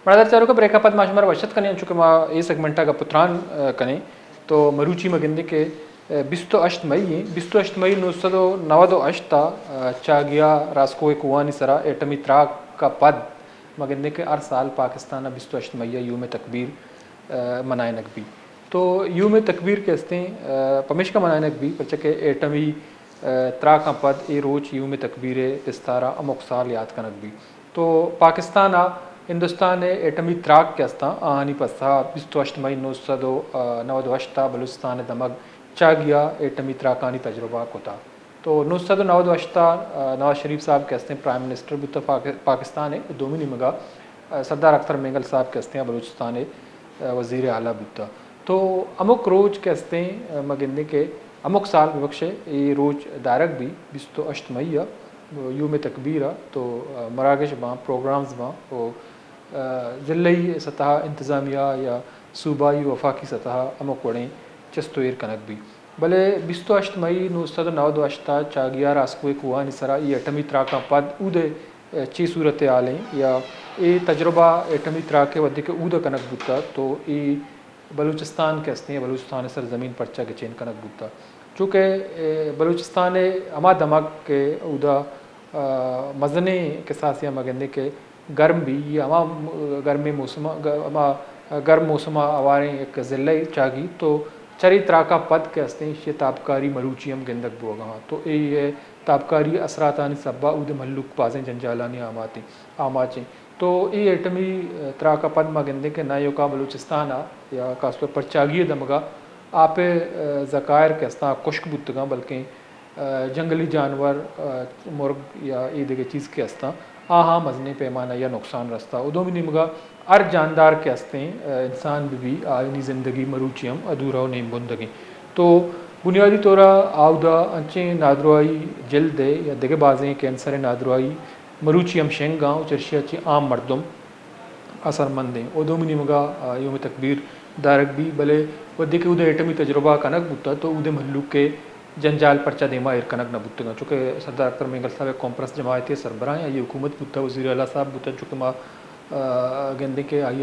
برادر چاروکاں، بریک ءَ پد ما شمارا وش اتک کنیں، انچو کہ ما اے سیگمنٹ ءَ گپ ءُ تران، ءَ، کنیں۔ تو مروچی ما گندیں کہ، ءَ، بیست ءُ ہشت مئی ایں، بیست ءُ ہشت مئی نو سد ءُ نود ءُ ہشت ءَ، ءَ، چاگیا راسکوہ کوہانی سرا ایٹمی تراک ءَ پد ما گندیں کہ ہر سال پاکستان ءَ بیست ءُ ہشت مئی ءَ یوم تکبیر، ءَ، منائینگ بی۔ تو یوم تکبیر کہ استیں، ءَ، پمیشکا منائینگ بی، پرچہ کہ ایٹمی، ءَ، تراکاں پد اے روچ یوم تکبیر ءِ بستار ءَ ہمک سال یات کنگ بی۔ تو پاکستان ءَ ہندوستان ءِ ایٹمی تراک کہ استاں، آہانی پسہ بیست ءُ ہشت مئی نو سد ءُ نود ءُ ہشت ءَ بلوچستان ءِ دمگ چاگیا ایٹمی تراکانی تجربہ کتا۔ تو نو سد ءُ نود ءُ ہشت ءَ، ءَ، نواز شریف صاحب کہ استیں پرائم منسٹر بوتا پاک-، پاکستان ءِ، دومی نیمگا، ءَ، سردار اختر مینگل صاحب کہ استیں بلوچستان ءِ، ءَ، وزیر اعلیٰ بوتا۔ تو ہمک روچ کہ استیں، ءَ، ما گندیں کہ ہمک سال ببخشے اے روچ دارگ بی بیست ءُ ہشت مئی ءَ یوم تکبیر ءَ تو، ءَ، مراگش باں، پروگرامز باں، او، ءَ، ضلعی سطح انتظامیہ یا صوبائی وفاقی سطح ہمک وڑیں چست ءُ ایر کنگ بی۔ بلے بیست ءُ ہشت مئی نو سد ءُ نود ءُ ہشت ءَ چاگیا راسکوہ کوہانی سرا اے ایٹمی تراکاں پد اود ءِ، ءَ، چی صورت حال ایں یا اے تجربہ ایٹمی تراک ءِ وھدے کہ اود ءَ کنگ بوتا تو اے بلوچستان کہ استیں، بلوچستان ءِ سرزمین پرچا گچین کنگ بوتا؟ چونکہ، ءَ، بلوچستان ءِ ہما دمگ کہ اودا، ءَ، مزنیں کساسے ءَ ما گندیں کہ گرم بی، اے ہما م-، گرمیں موسم ءَ، گ-، ہما گرم موسم ءَ ہواریں یک ضلع چاگی، تو چرے تراکاں پد کہ استیں، ایشی ءِ تابکاری مروچی ہم گندگ بوگا آں۔ تو اے، اے تابکاری ءِ اثراتانی سبب ءَ اود ءِ مھلوک بازیں جنجالانی آمات ایں، آماچ ایں۔ تو اے ایٹمی، ءَ، تراک ءَ پد ما گندیں کہ نہ ایوکا بلوچستان ءَ یا خاص طور پر چاگی ءِ دمگ ءَ آپ ءِ، ءَ، ذخائر کہ استاں کشک بوتگاں، بلکیں، ءَ، جنگلی جانور، ءَ، مرگ یا اے دگہ چیز کہ استاں، آہاں مزنیں پیمانہ یا نقصان رستا۔ و دومی نیمگ ءَ ہر جاندار کہ استیں، ءَ، انسان بہ بی، آیانی زندگی مروچی ہم ادھورا و نیم بندگیں۔ تو بنیادی طور ءَ آودا انچیں نادراہی جلد ءِ یا دگہ بازیں کینسر ءِ نادراہی مروچی ہم شنگ آں و چرشی ءَ چہ عام مردم اثرمند ایں۔ و دومی نیمگ ءَ، آ، یوم تکبیر دارگ بی، بلے وھدے کہ اود ءَ ایٹمی تجربہ کنگ بوتگ تو اود ءِ مھلوک ءِ جنجال پرچا دیما ایر کنگ نہ بوتگ انت؟ چونکہ سردار اختر مینگل صاحب یک کانفرنس جماعتے ءِ سربراہ ایں، آئی ءِ حکومت بوتگ، وزیر اعلیٰ صاحب بوتگ، چونکہ ما، آ، گندیں کہ آئی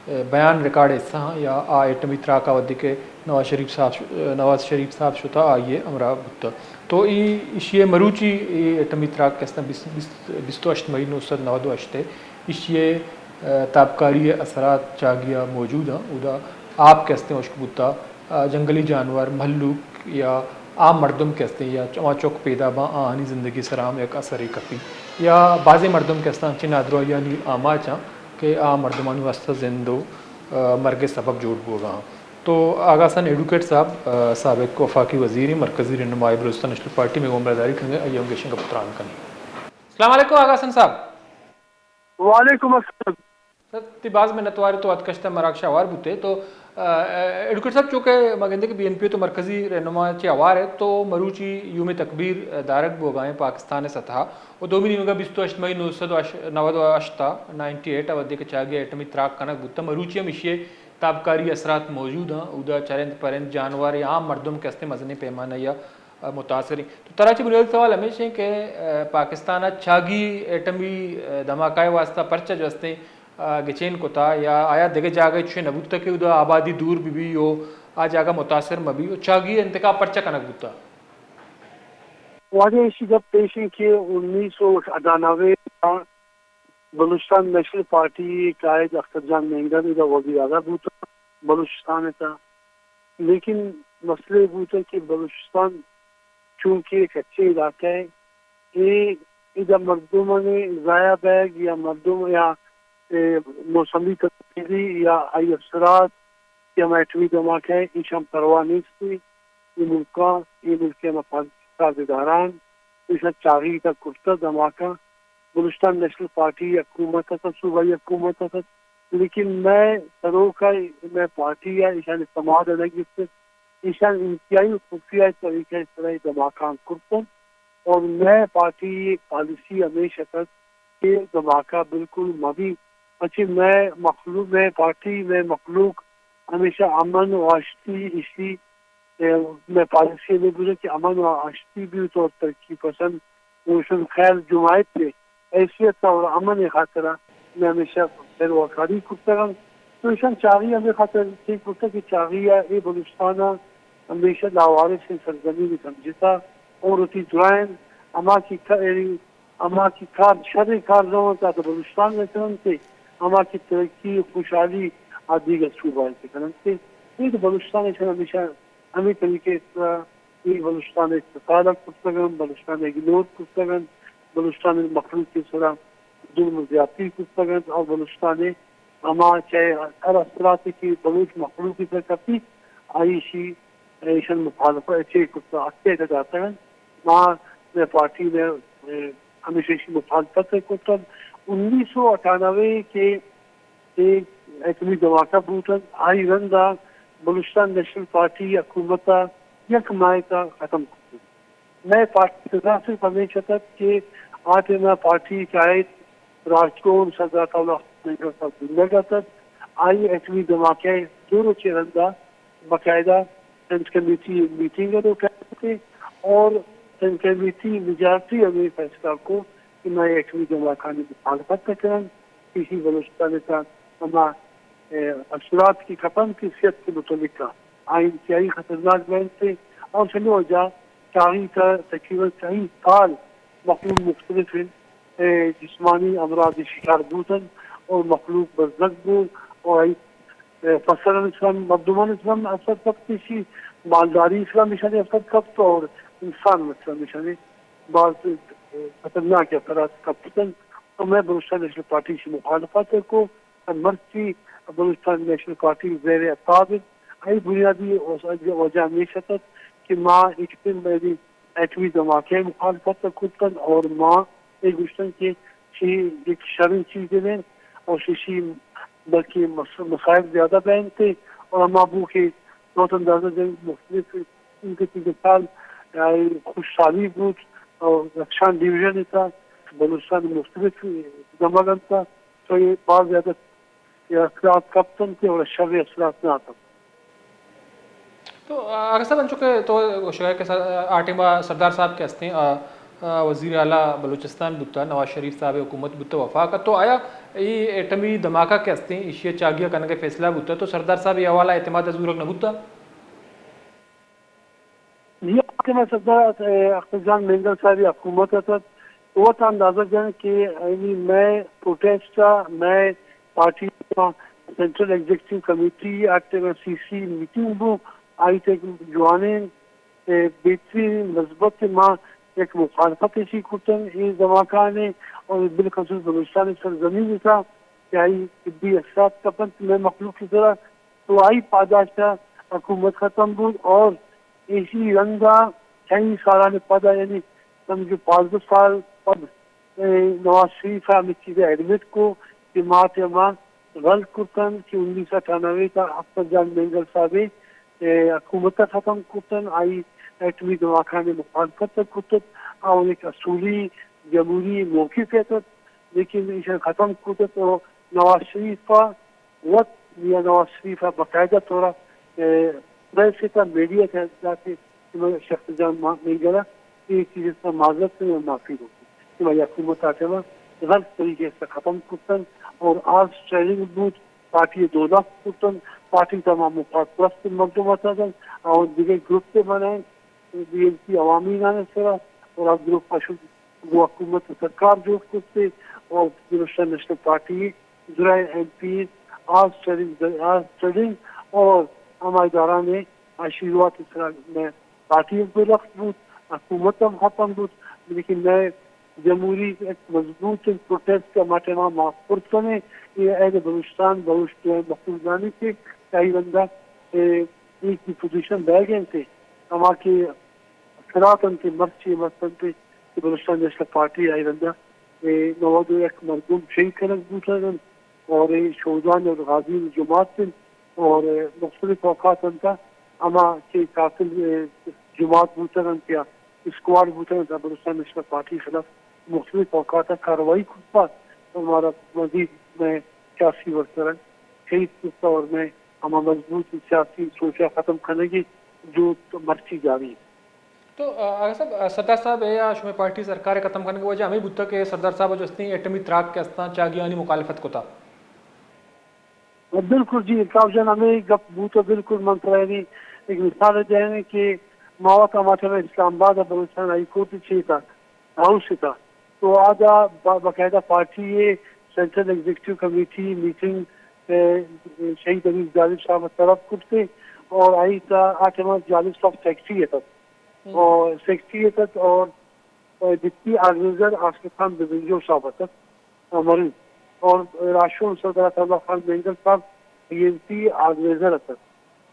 ءِ بیان ریکارڈ ءِ حصہ آں یا آ ایٹمی تراک ءَ وھدے کہ نواز شریف صاحب ش-، نواز شریف صاحب شتا آئی ءِ ہمراہ بوتگ۔ تو ای، ایشی ءِ مروچی ای ایٹمی تراک کہ استاں بیست، بیست، بیست و ہشت مئی نو سد نود و ہشت ءَ ایشی ءِ، آ، تابکاری ءِ اثرات چاگی ءَ موجود آں۔ اودا آپ کہ استیں ہشک بوتگ، آ، جنگلی جانور، مھلوک یا عام مردم کہ استیں یا چ-، ہما چک پیدا باں، آہانی زندگی ءِ سرا ہم یک اثرے کپی۔ یا بازیں مردم کہ استاں انچیں نادراہیانی آماچ آں کہ آ مردمانی واستہ زند و، آ، مرگ ءِ سبب جوڑ بوگا آں۔ تو آغا حسن ایڈووکیٹ صاحب، آ، سابق وفاقی وزیر ایں، مرکزی رہنمائے بلوچستان نیشنل پارٹی، مئے گوں ہمراہداری کنگ ءَ، آئی ءَ ہم گیشیں گپ ءُ تران کنیں۔ السلام علیکم آغا حسن صاحب۔ وعلیکم السلام۔ سر، تئی باز منتوار، تو وت کشتہ مراگش ءَ ہوار بوتے۔ تو، آ، ایڈووکیٹ صاحب، چونکہ ما گندیں کہ بی این پی تو مرکزی رہنما چہ ہوار ات، تو مروچی یوم تکبیر، آ، دارگ بوگا ایں پاکستان ءِ سطح ءَ۔ و دومی نیمگ ءَ بیست و ہشت مئی نو سد و نود و ہشت ءَ، نائنٹی ایٹ ءَ وھدے کہ چاگی ءَ ایٹمی تراک کنگ بوتگ، مروچی ہم ایشی ءِ تابکاری اثرات موجود آں۔ اودا چرند پرند، جانور یا عام مردم کہ استیں مزنیں پیمانہ ءَ متاثر ایں۔ تو ترا چہ بنیادی سوال ہمیش ایں کہ، آ، پاکستان ءَ چاگی ایٹمی، آ، دھماکہ ءِ واستہ پرچہ جو استیں، آ، گچین کتا یا آیا دگہ جاگہ چوشیں نہ بوتگ کہ اودا آبادی دور بہ بی و آ جاگہ متاثر مہ بی و چاگی ءِ انتخاب پرچہ کنگ بوتگ؟ واجہ، ایشی گپ ایش ایں کہ انیس سو اٹھانوے ءَ بلوچستان نیشنل پارٹی ءِ قائد اختر جان مینگل ادا وزیر اعلیٰ بوتگ بلوچستان ءِ تہا۔ لیکن مسئلہ بوتگ کہ بلوچستان چونکہ یک اچیں علاقہ ءِ، اے ادا مردمانی ضائع بیگ یا مردم یا، اے، موسمی تبدیلی یا آئی اثرات یا ایٹمی دھماکہ ءِ، ایشاں پرواہ نیست۔ اے ملکاں، اے ملک ءِ ہما پالیسی سازداراں ایشاں چاگی تک کرتہ دھماکہ۔ بلوچستان نیشنل پارٹی حکومت ءَ ات، صوبائی حکومت ءَ ات، لیکن مئے سروک ءَ، مئے پارٹی ءَ ایشانی سماد ءَ نہ گپت۔ ایشاں انتہائی خفیہ طریقہ ءِ سرا اے دھماکاں کرتن اور مئے پارٹی ءِ پالیسی ہمیش اتگ کہ دھماکہ بالکل مہ بی۔ پچے مئے مخلوق، مئے پارٹی، مئے مخلوق ہمیشہ امن و آشتی ایشی، اے، مئے پالیسی ہمے بوتگ کہ امن و آشتی بیت اور ترقی پسند روشن خیال جماعت ءِ حیثیت اور امن ءِ خاطرا مئے ہمیشہ پہ واکداری کرتگ انت۔ تو ایشان چاغی ہمے خاطر چے کرتگ کہ چاغی ءَ اے بلوچستان ءَ ہمیشہ لاوارثیں سرزمین سمجھتا اور وتی درائیں ہما کہ ک-، یعنی ہما کہ کار، شریں کار نہ انت، آ تو بلوچستان ءَ کن انت، ہما کہ ترقی و خوشحالی آ دیگر صوبہ ءَ کن انت۔ اے تو بلوچستان ءَ ہمیشہ ہمے طریقے ءَ اے بلوچستان ءَ استحصال کرتگ انت، بلوچستان ءَ اگنور کرتگ انت، بلوچستان ءِ مخلوق ءِ سرا ظلم و زیادتی کرتگ انت اور بلوچستان ءَ ہما چہ ہر اثراتے کہ بلوچ مخلوق ءِ سر کپیت، آئی ایشی، ایشان مخالفت چے کرتگ، اکیت داتگ انت۔ ما مئے پارٹی نے، اے، ہمیشہ ایشی مخالفت کرتگ۔ انیس سو اٹھانوے کہ اے ایٹمی دھماکہ بوت انت، آئی رندا بلوچستان نیشنل پارٹی حکومت ءَ یک ماہ ءَ ختم کرت۔ مئے پارٹی سزا صرف ہمیش اتت کہ آ ٹائم ءَ پارٹی کہ آیت راجکون سردار تولہ ننگر صاحب زندگ اتت، آئی ایٹمی دھماکہ ءِ دو روچے رندا باقاعدہ سینٹ کمیٹی میٹنگ ءَ لوٹائینت اور سینٹ کمیٹی میجارٹی ہمے فیصلہ کو کہ ما ایٹمی دھماکانی مخالفت ءَ کنن، ایشی بلوچستان ءِ تھا ہما، اے، اثرات کہ کپنت کہ صحت کے متعلق ءَ آ انتہائی خطرناک بنت اور چمی وجہ تاریخ ءَ تقریباً سی سال مخلوق مختلف، اے، جسمانی امراض شکار بوتن اور مخلوق بزگ بو اور آئی، اے، فصل اسلام، مردمان اسلام اثر کپت، ایشی مالداری اسلام ایشانی اثر کپت اور انسان اسلام ایشانی باز، اے، خطرناک اثرات کپتن۔ تو مئے بلوچستان نیشنل پارٹی ایشی مخالفت کو۔ مرچی بلوچستان نیشنل پارٹی زیر عتاب انت۔ آئی بنیادی وجہ ہمیش اتت کہ ما ایک دن ایٹمی دھماکہ ءِ مخالفت ءَ کرتن اور ما اے گوشتن کہ چی یک شریں چیزے نہ انت اور ششی بلکہ مس-، مصائب زیادہ بینت اور ہما بو کہ بہت اندازہ جنگ مختلف ان کے چیزیں سال، اے، خوش سالی بوت اور رخشان ڈویژن تھا، بلوچستان مختلف دمگ انت، تو یہ بہت زیادہ اثرات کپتن کہ اور شر اثرات نہ آتن۔ تو، آ، اگر صاحب، انچو کہ تو گوشگا کہ سر-، آ ٹائم ءَ سردار صاحب کہ ہستیں، آ، آ، وزیر اعلیٰ بلوچستان بوتا، نواز شریف صاحب حکومت بوتا وفاق ءَ، تو آیا ای ایٹمی دھماکہ کہ ہستیں، ایشی ءَ چاگی ءَ کنگ ءِ فیصلہ بوتا، تو سردار صاحب ءِ حوالہ اعتماد ءَ زورگ نہ بوتا؟ یہ کہ میں سردار، اے، اختر جان مینگل صاحب حکومت ءَ تھا، وت اندازہ جن کہ یعنی مئے پروٹیسٹ ءَ مئے party central executive committee, active C C meeting بو، آئی ءَ یک جوانیں، اے، بہترین مثبت ما یک مخالفت ایشی کرتن اے دھماکانے اور بالخصوص بلوچستان سرزمین تھا کہ آئی طبی اثرات کپنت مئے مخلوق کی طرح، تو آئی پاداش ءَ حکومت ختم بوت اور ایشی رندا چند سالانی پدا یعنی سمجھو پانزدہ سال پد، اے، نواز شریف ءَ ہمے چیز ءَ ایڈمٹ کو کہ ما ٹائم ءَ غلط کرتن کہ انیس سو اٹھانوے تا اختر جان مینگل صاحب ءِ، اے، حکومت ءَ ختم کرتن، آئی ایٹمی دھماکانی مخالفت ءَ کرتت اور ایک اصولی جمہوری موقف ءَ اتت، لیکن ایشان ختم کرتت اور نواز شریف ءَ وت میاں نواز شریف ءَ باقاعدہ طور ءَ، اے، پریس ءِ تھا، میڈیا ءِ تھا داتے کہ من شخص جان ما-، مینگل ءَ اے چیز ءِ تھا معذرت ءُ معافی گوشت کہ ما حکومت ءَ ٹائم ءَ غلط طریقے سے ختم کرتن اور آرمز ٹریڈنگ بوت، پارٹی ءَ دو لاکھ کرتن، پارٹی تمام مفاد پرست مردم اتاتن اور دیگر گروپ ءَ بنائیں، بی این پی عوامی نان سرا اور آ گروپ ءَ شد گوں حکومت ءَ سرکار جوڑ کرتے اور بلوچستان نیشنل پارٹی درائیں M P, arms trading, arms trading اور ہما اداران آشیرواد سرا مئے پارٹی ہم بے رخت بوت، حکومت ہم ختم بوت، لیکن مئے جمہوری یک مضبوط پروٹیسٹ کہ ہما ٹائم ءَ ما پرس کنیں، اے اہل بلوچستان، بلوچ مخلوق زانی کہ آئی رندا، اے، ایک پوزیشن بیگ انت، ہما کہ اثرات انت مرچی مست انت کہ بلوچستان نیشنل پارٹی آئی رندا، اے، نود و یک مردم شہید کنگ بوتگ انت اور اے شہدان اور غازی جماعت انت اور، اے، مختلف اوقات انت ہما کہ قاتل، اے، جماعت بوتگ انت یا اسکواڈ بوتگ انت، بلوچستان نیشنل پارٹی خلاف مختلف اوقات کاروائی کرتا اور مارا مزید مئے سیاسی ورکران شہید کرتا اور مئے ہما مضبوط سیاسی سوچ ءَ ختم کنگی جو مرچی جاری۔ تو، آ، آغا صاحب، آ، سردار صاحب ءِ یا شمئے پارٹی سرکار ءِ ختم کنگ ءِ وجہ ہمے بوتگ کہ سردار صاحب ءَ جو ہستیں ایٹمی تراک کہ ہستاں چاگیانی مخالفت کتا۔ بالکل جی، الطاف جان، ہمے گپ بوت، بالکل من ترا یعنی ایک مثال دیں کہ ما وت ہما ٹائم اسلام آباد ء بلوچستان ہائی کورٹ چیتا، ہاؤس ء تھا۔ تو آدا با-، باقاعدہ پارٹی ء سینٹرل ایگزیکٹو کمیٹی میٹنگ، ء، شہید حنیف جالب صاحب ء طلب کرتے اور آئی تا آ ٹائم جالب صاحب سیکرٹری اتت۔ اور سیکرٹری اتت اور ڈپٹی آرگنائزر آصف خان بزنجو صاحب اتت، مرحوم، اور راشون صدر عطا اللہ خان مینگل صاحب بی این پی آرگنائزر اتت۔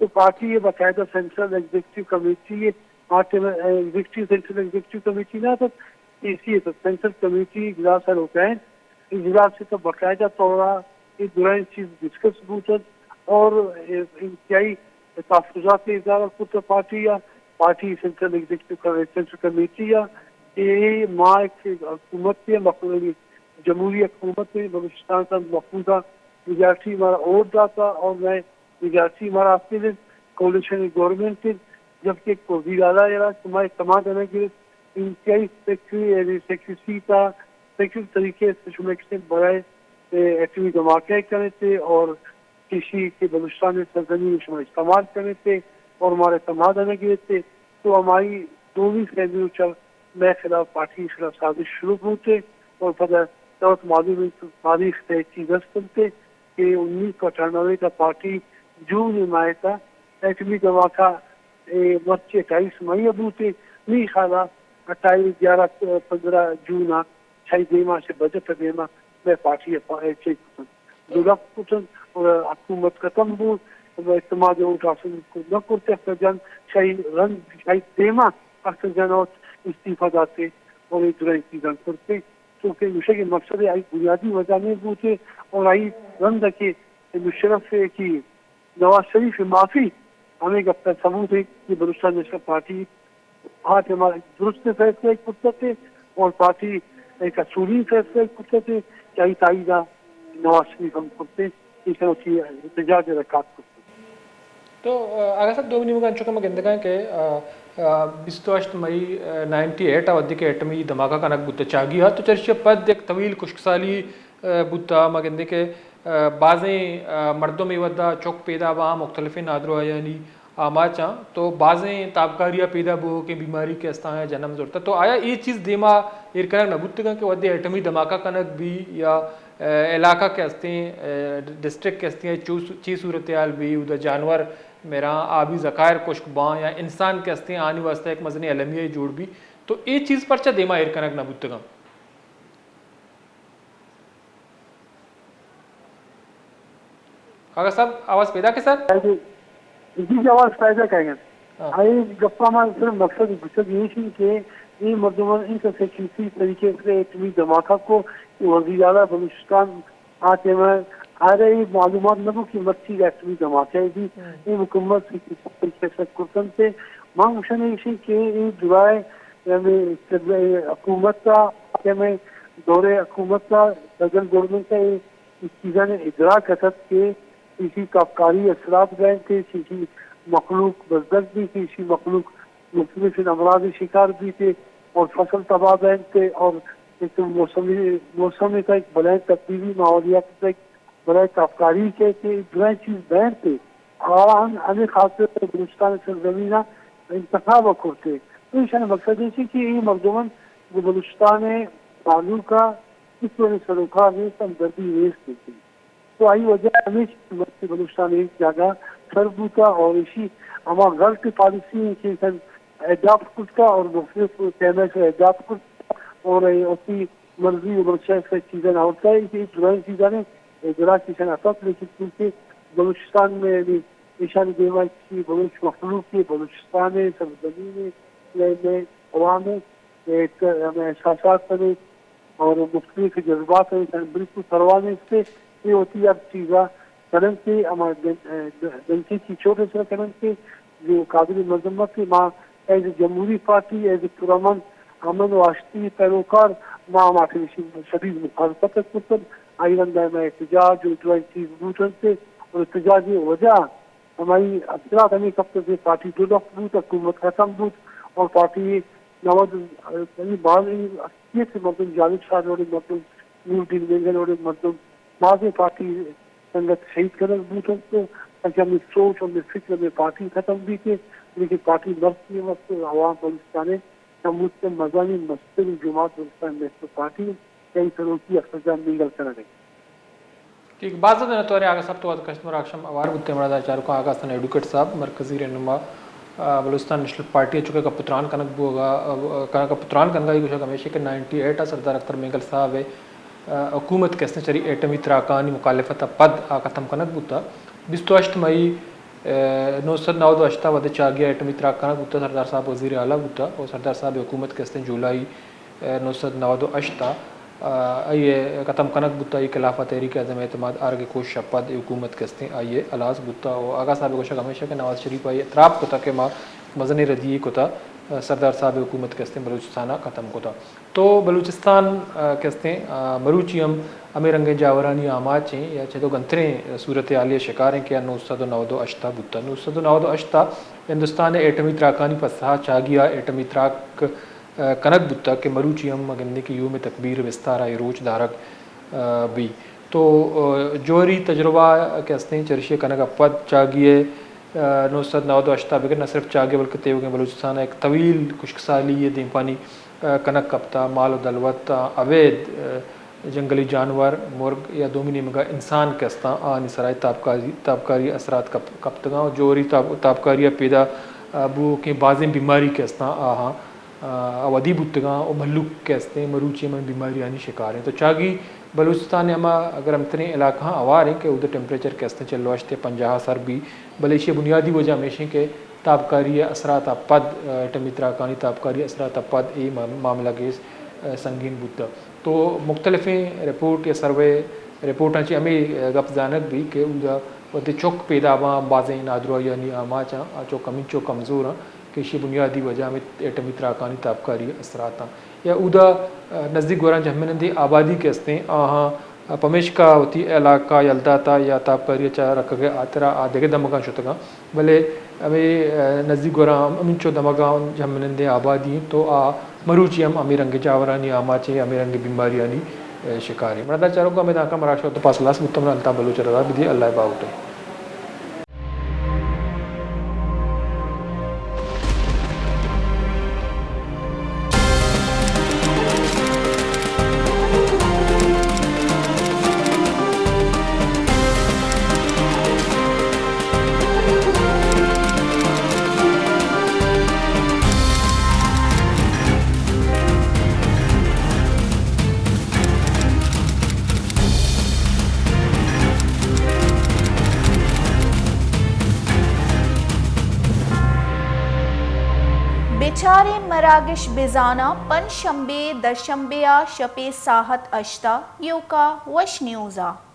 تو پارٹی ء باقاعدہ سینٹرل ایگزیکٹو کمیٹی ء، آ time executive, central executive committee نہ اتت، سی سی اتت، سینٹرل کمیٹی اجلاس ء روکائیں۔ اجلاس ء تو باقاعدہ طور ء اے درائیں چیز ڈسکس بوتگ اور انتہائی تحفظات اظہار کرتگ پارٹی ء، party central executive committee, central committee ء کہ اے ما ایک حکومت ء، مخ-، جمہوری حکومت ء، بلوچستان ء مفروضہ میجارٹی مارا ووٹ داتا اور مئے میجارٹی مارا حاصل انت، کولیشن گورنمنٹ انت، جبکہ وزیر اعلیٰ ء را شما اعتماد نہ گرت، انتہائی سیکرٹری، یعنی سیکرٹری تا سیکرٹری طریقے سے شما ایکشن برائے، اے، ایٹمی دھماکہ کنتے اور کسی کہ بلوچستان سرزمین شما استعمال کنتے اور مارا اعتماد نہ گرتے، تو ہمائی دومی فیملی چل مئے خلاف، پارٹی خلاف سازش شروع بوتے اور پدا دعوت معلوم انت، تاریخ ء چیز است انت کہ انیس سو اٹھانوے تا پارٹی جون ماہ تا ایٹمی دھماکہ، اے، مرچی اٹھائیس مئی ء بوتے، نی خیال ء اٹھائیس، گیارہ، پندرہ جون ء شاہی دیما سے بجٹ دیما مئے پارٹی ء پا-، اے، چیک کتن۔ دو لکھ کتن اور حکومت ختم بو، اعتماد ووٹ حاصل نہ کرتے، اختر جان شاہی رنگ، شاہی دیما اختر جان وت استعفی داتے اور اے درائیں چیزاں کرتے۔ چونکہ نوشگ مقصد آئی بنیادی وجہ نہیں بوتے اور آئی رند کہ مشرف ہے کہ نواز شریف معافی ہمیں گپ کا ثبوت ہے کہ بلوچستان نیشنل پارٹی آ ٹائم درست فیصلہ کرتے اور پارٹی ایک اصولی فیصلہ کرتے کہ آئی تائید نواز شریف ہم کرتے، اس طرح کی احتجاج رکعت کرتے۔ تو، آ، اگاں صاحب دومی نیمگ ء انچو کہ ما گندگاں کہ، آ، آ، بیست و ہشت مئی، آ، نائنٹی ایٹ ء وھدے کہ ایٹمی دھماکہ کنگ بوت چاگی ء، تو چرشی ء پد یک طویل کشک سالی، آ، بوت ء ما گندیں کہ، آ، بازیں، آ، مردم اے وھد ء چک پیدا باں مختلفیں نادراہیانی آماچاں، تو بازیں تابکاری ء پیدا بوکیں بیماری کہ استاں ء جنم زرتہ۔ تو آیا اے چیز دیما ایر کنگ نہ بوتگاں کہ وھدے ایٹمی دھماکہ کنگ بی یا علاقہ کہ استیں، ڈسٹرکٹ کہ استیں، چو-، چی صورتحال بی، اودا جانور مراں، آبی ذخائر کشک باں یا انسان کہ استیں، آنی واسطہ یک مزنیں المیہ جوڑ بی، تو اے چیز پرچہ دیما ایر کنگ نہ بوتگاں؟ کاکا صاحب، آواز پیدا کہ سر؟ جی، جی، آواز پیدا کائیں گے۔ ہاں۔ آئی گپا ما صرف مقصد گوشگ ایش انت کہ اے مردمان انت سیکیورٹی طریقے سے ایٹمی دھماکہ کو، وزیر اعلیٰ بلوچستان آ ٹائم ء آرا اے معلومات نہ بو کہ مرچی ایٹمی دھماکہ بی، ہم۔ اے مکمل سیکرٹی چیک کرتنت۔ من گوشن ایش کہ اے درائے یعنی حکومت ء، آ ٹائم ء دور حکومت ء فیڈرل گورنمنٹ ء اے چیزانی ادراک اتت کہ ایشی تابکاری اثرات بینت، ایشی مخلوق بزدگ بیت، ایشی مخلوق مختلف امراض شکار بیت اور فصل تباہ بینت اور ایک موسمی، موسم کا ایک بلائیں تبدیلی، ماحولیات کا ایک بلائیں تابکاری کہ، کہ درائیں چیز بینت، آہان ہمیں خاص طور پر بلوچستان سرزمین انتخاب کرتے۔ تو ایشان مقصد ہے کہ یہ مردمان جو بلوچستان تعلق کا اس وجہ سروکار نیست، ہمدردی نیست۔ تو آئی وجہ ہمیش مرچی بلوچستان ایک جاگہ سر بوتا اور اسی ہما غلط پالیسی ہیں کہ ایشان اڈاپٹ کرتا اور مختلف ٹائم سے اڈاپٹ کرتا اور اسی مرضی و بلوچستان سے چیزیں ہوتا ہے کہ درائیں چیزیں اجرا ایشان اتت، لیکن چونکہ بلوچستان میں یعنی ایشان دیما کی بلوچ مخلوق کے، بلوچستان ہے، سرزمین ہے، میں، میں عوام ہے، ایک، ہمیں احساسات بنے اور مختلف جذبات ہیں، انسان بالکل پرواہ نہیں اس سے، یہ ہوتی ہے ہر چیزا کرن کے، ہمارے دن-، دنکے کی چوٹ اس طرح کرن کے، جو قابل مذمت ہے، ما ایز اے جمہوری پارٹی، ایز اے پرامن، امن و آشتی پیروکار، ما ہما شدید مخالفت کرتن، آئی رندا میں احتجاج و دوائیں چیز بوتن سے، اور احتجاج وجہ ہماری اثرات ہمیں کپتن سے پارٹی دو دفعہ بوت، حکومت ختم بوت، اور پارٹی نود، یعنی بعض اصلیت مردم، جالب شاہ وڑے مردم، نور الدین مینگل وڑے مردم، بعض پارٹی سنگت شہید کنگ بوت انت، تاکہ ہمیں سوچ، ہمیں فکر، ہمیں پارٹی ختم بیت، لیکن پارٹی مرچی ہم است، عوام بلوچستان ء چہ مچ ء مزنیں مستریں جماعت بلوچستان نیشنل پارٹی انت، یعنی سروکی اختر جان مینگل کنگ ء۔ ٹھیک، باز زیادہ نہ توارے آگا صاحب تو وت کشت مراکشم اوار بوتے مڑا دا چاروکاں آگا حسن ایڈوکیٹ صاحب مرکزی رہنما، آ، بلوچستان نیشنل پارٹی چکے کا پتران کنگ بوگا، آ، کا پتران کنگا یہ گوشا ہمیشہ کہ نائنٹی ایٹ آ سردار اختر مینگل صاحب ء حکومت کہ استیں چری ایٹمی تراکانی مخالفت ء پد آ ختم کنگ بوتا۔ بیست و ہشت مئی، ء، نو سد نود و ہشت ء وھدے چاگی ء ایٹمی تراک کنگ بوتا، سردار صاحب وزیر اعلی بوتا اور سردار صاحب حکومت کہ استیں جولائی، ء، نو سد نود و ہشت ء، ء، آئی ء ختم کنگ بوتا۔ آئی خلاف ء تحریک عدم اعتماد آرگ ء کوشش ء پد اے حکومت کہ استیں آئی ء ہلاس بوتا اور آغا صاحب ء گوشگ ہمیشہ کہ نواز شریف آئی ء تراپ کتا کہ ما مزنیں ردی کتا، ء، سردار صاحب ء حکومت کہ استیں بلوچستان ء ختم کتا۔ تو بلوچستان، آ، کہ استیں، آ، مروچی ہم ہمے رنگیں جاورانی آماچ ایں یا چہ تو گنتریں صورتحالے ء شکار ایں کہ آ نو سد و نود و ہشت ء بوتگ۔ نو سد و نود و ہشت ء ہندوستان ء ایٹمی تراکانی پسہ ء چاگی ء ایٹمی تراک، آ، کنگ بوتگ کہ مروچی ہم ما گندیں کہ یوم تکبیر ء بستار ء اے روچ دارگ، آ، بی۔ تو، آ، جوہری تجربہ کہ استیں چرشی ء کنگ ء پد چاگی ء، آ، نو سد نود و ہشت ء بگر نہ صرف چاگی ء بلکہ تیوگیں بلوچستان ء یک طویل خشکسالی ء دیمپانی کنگ کپتہ، مال و دلوت ء ابید، ء، جنگلی جانور، مرگ یا دومی نیمگ ء انسان کہ استاں، آہانی سرا تابکاری، تابکاری اثرات کپ-، کپتگاں و جوہری تاب-، تابکاری ء پیدا، ء، بوؤکیں بازیں بیماری کہ استاں، آہاں، ء، ودی بوتگاں و مھلوک کہ استیں مروچی ہمے بیماریانی شکار انت۔ تو چاگی بلوچستان ء ہما گرمتریں علاقہاں ہوار انت کہ اود ء ٹمپریچر کہ استیں چل و ہشت ء پنجاہ ء سر بی، بلے ایشی ء بنیادی وجہ ہمیش انت کہ تابکاری ء اثرات ء پد، ء، ایٹمی تراکانی تابکاری ء اثرات ء پد اے ما-، معاملہ گیش، ء، سنگین بوتگ۔ تو مختلفیں رپورٹ یا سروے رپورٹاں چہ ہمے، ء، گپ زانگ بیت کہ اودا وتی چک پیدا باں، بازیں نادراہیانی آماچ آں، آ چک ہمینچو کمزور آں کہ ایشی بنیادی وجہ ہمے ایٹمی تراکانی تابکاری ء اثرات آں۔ یا اودا، ء، نزیک گوراں جہمنندیں آبادی کہ استیں، آہاں پمیشکا وتی علاقہ یلہ داتہ یا تابکاری ء چہ رکگ ء ہاترا آ دگہ دمگاں شتگاں، بلے ہمے، ء، نزیک گوراں ہم-، ہمینچو دمگاں جہمنندیں آبادی انت تو آ مروچی ہم ہمے رنگ جاورانی آماچ ء ہمے رنگ بیماریانی، ء، شکار انت۔ مڑدا چاروکاں ہمے دانکاں مراکش وقت پاس ہلاس بوتم، اللہ تعالی بلوچ رضا بدی، اللہ باہوٹ۔ بچاریں مراگش بزاناں، پنچ شنبے، دشنبے ء شپے ساہت ہشت ء ایوکا وش نیوز ء۔